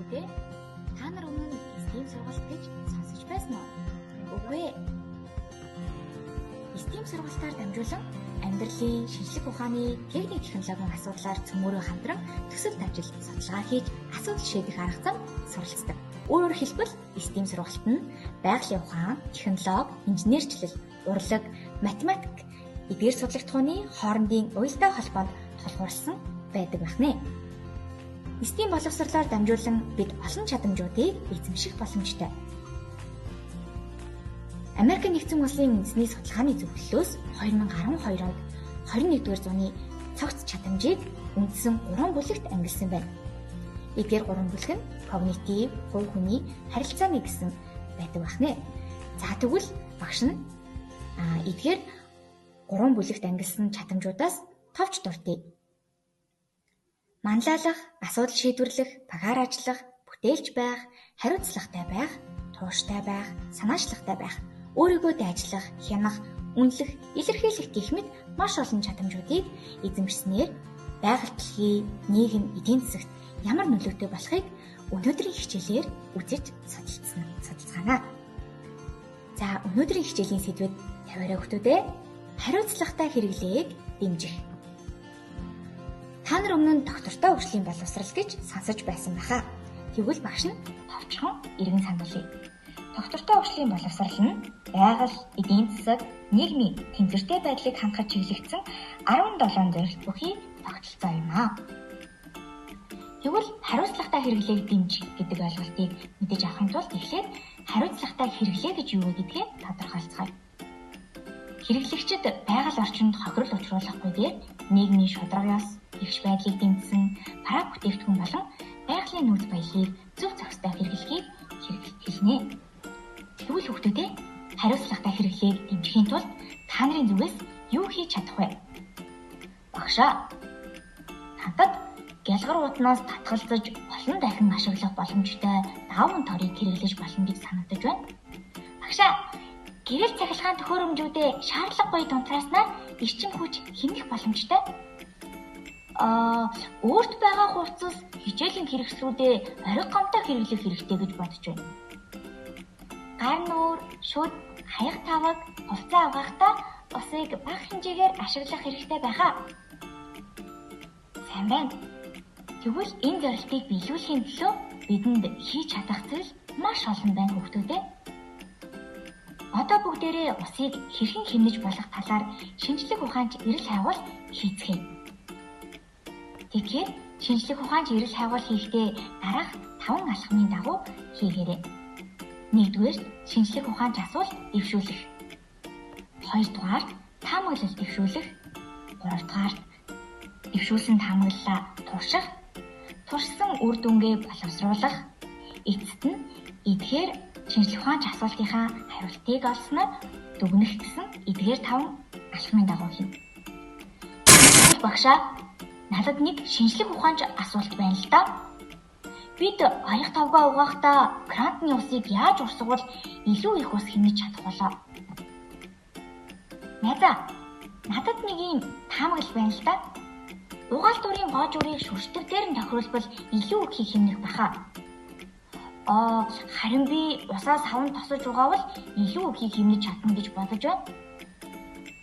Хүүхдүүдээ, та нар өмнө нь STEAM сургалт гэж сонсож байсан уу? Үгүй ээ. STEAM сургалтаар дамжуулан амьдралын шинжлэх ухааны техник технологийн асуудлаар цөмөөрөө хамтран төсөл ажил судалгаа хийж асуудал шийдэх арга зам суралцдаг. Өөрөөр хэлбэл STEAM сургалт нь байгалийн ухаан, технологи, инженерчлэл, урлаг, математик эдгээр судлагдахууны хоорондын уялдаа холбоонд тулгуурласан байдаг байна. STEAM боловсролоор дамжуулан бид олон чадамжуудыг эзэмших боломжтой. Америк нэгдсэн улсын үндэсний судалгааны зөвлөлөөс 2012 онд 21-р зууны цогц чадамжийг үндсэн 3 бүлэгт ангилсан байна. Эдгээр 3 бүлэг нь когнитив, хувь хүний, харилцааны гэсэн байдаг байна. За тэгвэл багш нь эдгээр 3 бүлэгт ангилсан чадамжуудаас товч дурдъя. Манлайлах, асуудал шийдвэрлэх, багаар ажиллах, бүтээлч байх, хариуцлагатай байх, тууштай байх, санаачлагтай байх, өөрийгөө дайжлах, хянах, үнэлэх, илэрхийлэх гэх мэт маш олон чадамжуудыг эзэмшсэнээр байгаль дэлхий, нийгэм, эдийн засагт ямар нөлөөтэй болохыг өнөөдрийн хичээлээр үзэж судалцгаана. За өнөөдрийн хичээлийн сэдвүүд тавиараа хүмүүдээ хариуцлагатай хэрэглээг дэмжих. Та нар өмнө нь доктортой хөгжлийн боловсрал гэж сонсож байсан байхаа. Тэгвэл багш нь товчхон эргэн сануулъя. Доктортой хөгжлийн боловсрал нь байгаль, эдийн засаг, нийгмийн тэнцвэртэй байдлыг хангахад чиглэгдсэн 17 зорилт бүхий тогтолцоо юм аа. Тэгвэл хариуцлагатай хэрэглээг дэмжих гэдэг ойлголтыг мэдэж авахын тулд эхлээд хариуцлагатай хэрэглээ гэж юу вэ гэдгийг тодорхойлцгоё. Хэрэглэгчид байгаль орчинд хохирол учруулахгүйгээр нийгмийн шударга ёс, эгш байдлыг дэмжсэн бараа бүтээгдэхүүн болон байгалийн нөөц баялагийг зөв зохистой хэрэглэхийг хэлнэ. Тэгвэл хүүхдүүдээ, хариуцлагатай хэрэглээг дэмжихийн тулд та нарын зүгээс юу хийж чадах вэ? Багшаа, надад гялгар утнаас татгалзаж олон дахин ашиглах боломжтой даван торыг хэрэглэж болно гэж санагдаж байна. Багшаа, гэрэл цахилгаан төхөөрөмжүүдээ шаардлагагүй дунтрааснаар эрчим хүч хэмнэх боломжтой. Өөрт байгаа хувцас хичээлийн хэрэгслүүдээ ориг гомтой хэрэглэх хэрэгтэй гэж бодож байна. Гар нүүр, шүд, хаяг таваг, хувцас авгахдаа усыг бага хэмжээгээр ашиглах хэрэгтэй байхаа. Сайн байна. Тэгвэл энэ зорилтыг биелүүлэхийн төлөө бидэнд хийж чадах зүйл маш олон байна хүүхдүүдээ. Одоо бүгдээрээ усыг хэрхэн хэмнэж болох талаар шинжлэх ухаанч эрэл хайгуул хийцгээе. Тэгэхээр шинжлэх ухаанч эрэл хайгуул хийхдээ дараах 5 алхмын дагуу хийгээрэй. Нэгдүгээр, шинжлэх ухаанч асуулт дэвшүүлэх. Хоёрдугаар, таамаглал дэвшүүлэх. Гуравдугаар, дэвшүүлсэн таамаглалаа турших. Туршсан үр дүнгээ боловсруулах. Эцэст нь эдгээр шинжлэх ухаанч асуултынхаа хариултыг олсноор дүгнэх гэсэн эдгээр 5 алхмын дагуу хийнэ. Багшаа, надад нэг шинжлэх ухаанч асуулт байна л да. Бид аяг тавгаа угахдаа крантны усыг яаж урсгавал илүү их ус хэмнэж чадах болоо? Найзаа, надад нэг юм таамаглал байна л да. Угаал дүрийн гоожурыг шүршдэг дээр нь тохируулбал илүү их хэмнэх баха. Харин би усаа савнд тосож угаавал илүү ихийг хэмнэж чадна гэж бодож байна.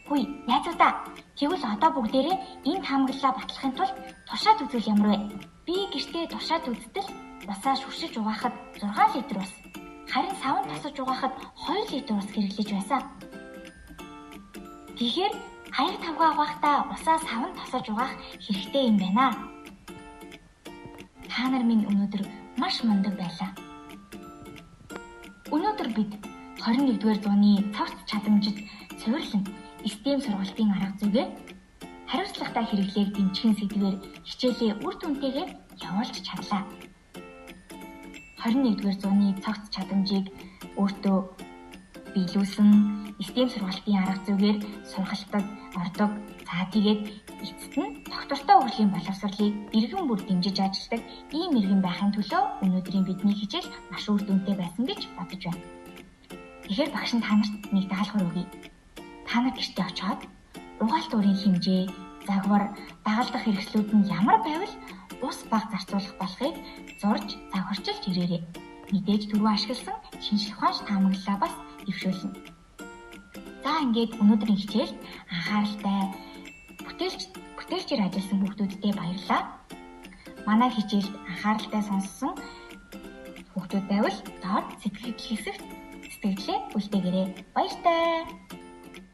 Хүй, найзуудаа, тэгвэл одоо бүгдээрээ энэ таамаглалаа батлахын тулд туршаад үзвэл ямар вэ? Би гэртээ туршаад үзтэл усаа шүршиж угаахад 6 литр ус, харин савнд тосож угаахад 2 литр ус хэрэглэж байсан. Тэгэхээр хаяг тавгаа угаахтаа усаа савнд тосож угаах хэрэгтэй юм байна. Та нар минь өнөөдөр маш мундаг байлаа. Өнөөдөр бид 21-р зууны цогц чадамжид суйрлан STEAM сургалтын арга зүгээр хариуцлагатай хэрэглээг дэмжихийн сэдвээр хичээлээ үр дүнтэйгээр явуулж чадлаа. 21-р зууны цогц чадамжийг өөртөө биелүүлсэн STEAM сургалтын арга зүгээр сургалтад ордог. За тэгээд эцэст нь доктортой хөгжлийн боловсролыг иргэн бүр дэмжиж ажилладаг ийм иргэн байхын төлөө өнөөдрийн бидний хичээл маш үр дүнтэй байсан гэж бодож байна. Тэгэхээр багш нь та нарт нэг даалгавар өгье. Та нар гэртээ очиод угаалт уурын хэмжээ, загвар, дагалдах хэрэгслүүд нь ямар байвал ус бага зарцуулах болохыг зурж загварчилж ирээрэй. Мэдээж түрүү ашигласан шинжлэх ухаанч таамаглалаа бас дэвшүүлнэ. За ингээд өнөөдрийн хичээлд анхааралтай бүтээлчээр ажилласан хүүхдүүддээ баярлалаа. Манай хичээлд анхааралтай сонссон хүүхдүүд байвал доор сэтгэл хэсэгт сэтгэлдээ үлдээгээрэй. Баяртай.